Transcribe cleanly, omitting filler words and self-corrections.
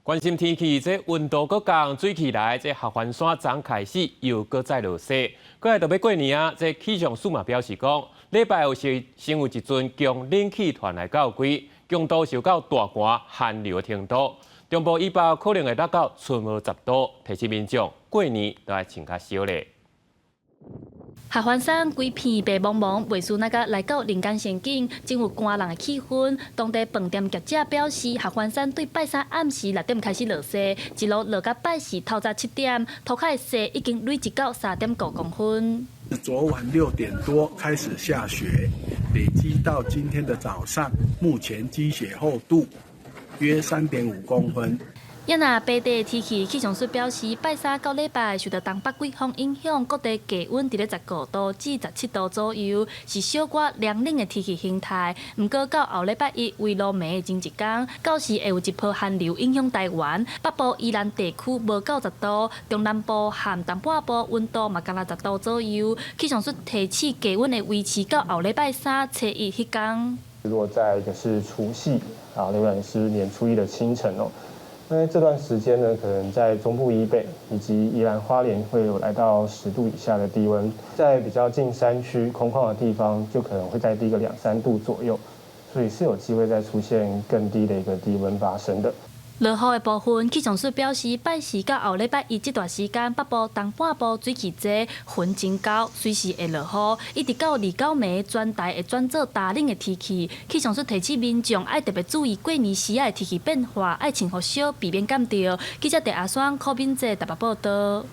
關心天氣，這溫度閣降，水氣來，這合歡山昨開始又閣再落雪。過來就欲過年啊！這氣象署嘛表示講，禮拜五是先有一陣強冷氣團來到位，強度受到大寒寒流的程度。中部以北可能會達到春無10度，提醒民眾過年都愛穿較少咧。合歡山規片白茫茫，袂輸那個來到人間仙境，真有寒人的氣氛。當地飯店業者表示，合歡山對拜三暗時6點開始落雪，一路落到拜四透早7點，塗跤的雪已經累積到3.5公分。昨晚6點多開始下雪，累積到今天的早上，目前積雪厚度約3.5公分。也若白地天氣氣象署表示，拜三到禮拜受到東北季風影響，各地低溫佇咧15度至17度左右，是小可涼冷的天氣形態。毋過到後禮拜一圍爐暝的前一工，到時會有一波寒流影響台灣，北部宜蘭地區無夠10度，中南部和東半部溫度嘛干焦十度左右。氣象署提醒低溫會維持到後禮拜三初一彼工。落在一個是除夕啊，另外是年初一的清晨哦。那這段時間呢，可能在中部以北以及宜蘭花蓮會有來到10度以下的低溫，在比較近山區空曠的地方，就可能會再低個兩三度左右，所以是有機會再出現更低的一個低溫發生的。落雨的部分，氣象署表示，拜四到後禮拜一這段時間，北部、東半部水汽濟，雲真厚，隨時會落雨。一直到29暝，全台會轉做大冷的天氣。氣象署提醒民眾愛特別注意過年時仔的天氣變化，愛穿予少，避免感著。記者鄭阿雙、柯敏哲台北報道。